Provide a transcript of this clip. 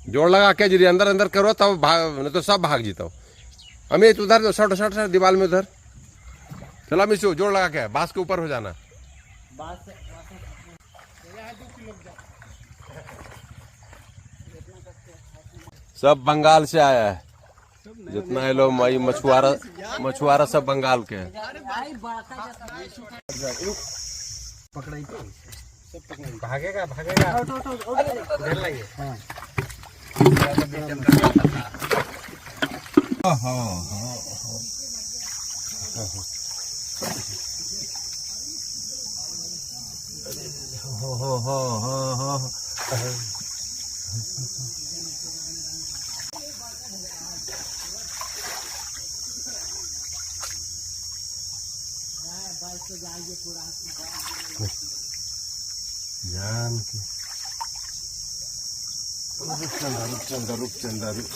जोड़ लगा के जी अंदर अंदर करो तब भाग, नहीं तो सब भाग जीतो। अमित उधर जो शर्ट शर्ट शर्ट दीवार में उधर चलो। मिशु जोड़ लगा के बांस के ऊपर हो जाना। सब बंगाल से आया है जितना है लोग, मई मछुआरा मछुआरा सब बंगाल के हैं। भागेगा भागेगा। हो हो हो हो। जान के रुक चंदा, रुक चंदा, रुक चंदा, रुक।